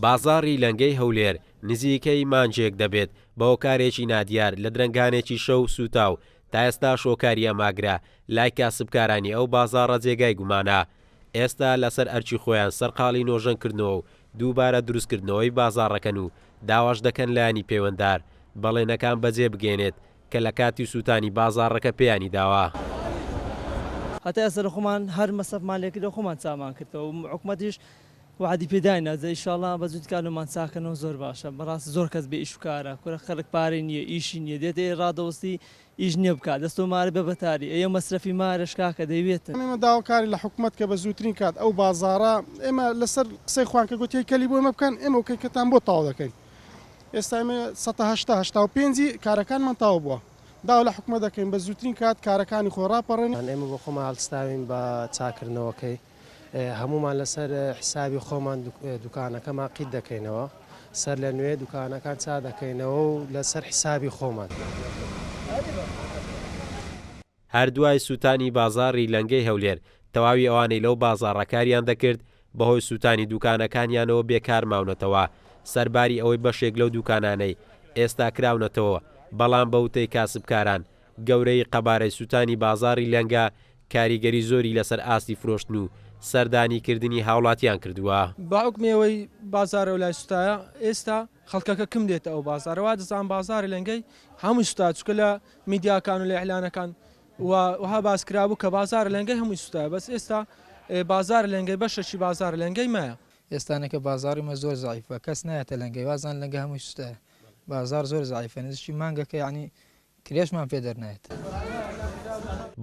بازاڕی لەنگەی هەولێر نزیکەی مانگێک دەبێت بە هۆکارێکی نادیار لە درەنگانێکی شەو سووتا و تا ئێستاش هۆکاری ئەم ئاگرە لای کاسبکارانی ئەو بازاڕە جێگای گومانە. ئێستا لەسەر ئەرکی خۆیان سەرقاڵی نۆژەنکردنەوە و دووبارە دروستکردنەوەی بازاڕەکەن و داواش دەکەن لایەنی پەیوەندار بەڵێنەکان بەجێ بگەیەنێت کە لە کاتی سووتانی بازاڕەکە پێیانی داوە. هەتا ئێستا لە خۆمان هەر مەسەفمان لێکردەوە خۆمان چامان کردەوە حکومەتیش وەعدی پێداینە جا ئیشاڵا بە زووی کارمان چاکەنەوە زۆر باشە بەڕاستی زۆر کەس بێ ئیش و کارە کورە خەلک پارەی نییە ئیشی نییە دێتە ئێ ڕادەوەستی ئیش نییە بکات دەستۆ مارە بێ بەتاری ئەیە مەسرەفی مارەش کاکە دەیوێتن. ئێمە داواکارین لە حکومەت کە بە زووترین کات ئەو بازاڕە ئێمە لەسەر قسەی خۆیان کە گوتی هەیکەلی بۆ ئێمە بکەن ئێمە هەیکەتان بۆ تەواو دەکەین ئێستا ئێمە سەتا 80 85ی کارەکانمان تەواو بووە داوا لە حکومەت دەکەین بە زووترین کات کارەکانی خۆی ڕاپەڕێنێ. ئێمە بۆ خۆمان هەڵستاوین بە چاککردنەوەکەی هەموومان لەسەر حسابی خۆمان دوکانەکەمان قیت دەکەینەوە سەر لە نوێ دوکانەکان چا دەکەینەوە و لەسەر حسابی خۆمان. هەر دوای سووتانی بازاڕی لەنگەی هەولێر، تەواوی ئەوانەی لەو بازاڕە کاریان دەکرد، بەهۆی سووتانی دوکانەکانیانەوە بێکار ماونەتەوە، سەرباری ئەوەی بەشێک لەو دوکانانەی ئێستا کراونەتەوە، بەڵام بە وتەی کاسبکاران، گەورەیی قەبارەی سووتانی بازاڕی لەنگە کاریگەری زۆری لەسەر ئاستی فرۆشتن و سەردانیکردنی هاوڵاتیان کردووە. بە حوکمی ئەوەی بازاڕ ئەولای سوتایە ئێستا خەڵکەکە کم دێتە ئەو بازاڕە وا دەزانم بازاڕی لەنگەی هەمووی سوتا چونکە لە میدیاکان و لە ئیعلانەکان وەها باس کرابوو کە بازاڕی لەنگەی هەمووی سوتایە بەس ئێستا بازاڕی لەنگەی بەشەکی بازاڕی لەنگەی مایە. ئێستانەکە بازاڕی مە زۆر زەعیفە کەس نایەتە لەنگەی وازان لەنگە هەمووی سوتایە بازاڕ زۆر زەعیفە نزیکی مانگەکە یەعنی کرێشمان پێ دەرنایەت.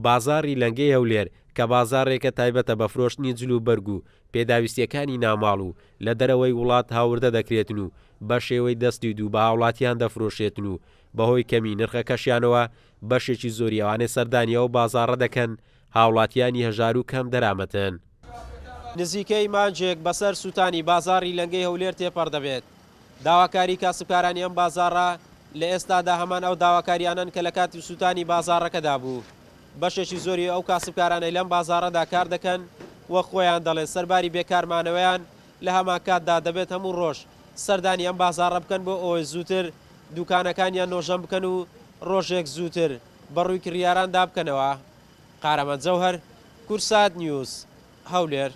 بازاڕی لەنگەی هەولێر کە بازاڕێکە تایبەتە بە فرۆشتنی جل و بەرگ و پێداویستییەکانی ناوماڵ و لە دەرەوەی وڵات هاوردە دەکرێتن و بە شێوەی دەستی دوو بە هاوڵاتیان دەفرۆشرێتن و بەهۆی کەمی نرخەکەشیانەوە بەشێکی زۆری ئەوانەی سەردانی ئەو بازاڕە دەکەن هاوڵاتیانی هەژار و کەم دەرامەتن. نزیکەی مانگێک بەسەر سوتانی بازاڕی لەنگەی هەولێر تێپەڕ دەبێت، داواکاری کاسبکارانی ئەم بازاڕە لە ئێستادا هەمان ئەو داواکاریانەن کە لە کاتی سوتانی بازاڕەکەدا بوو. بەشێکی زۆری ئەو کاسبکارانەی لەم بازاڕەدا کار دەکەن وەک خۆیان دەڵێن سەرباری بێکارمانەوەیان لە هەمانکاتدا دەبێت هەموو ڕۆژ سەردانی ئەم بازاڕە بکەن بۆ ئەوەی زووتر دوکانەکانیان نۆژەن بکەن و ڕۆژێک زووتر بەڕووی کڕیاراندا بکەنەوە. قارەمان جەوهەر، کوردسات نیوز، هەولێر.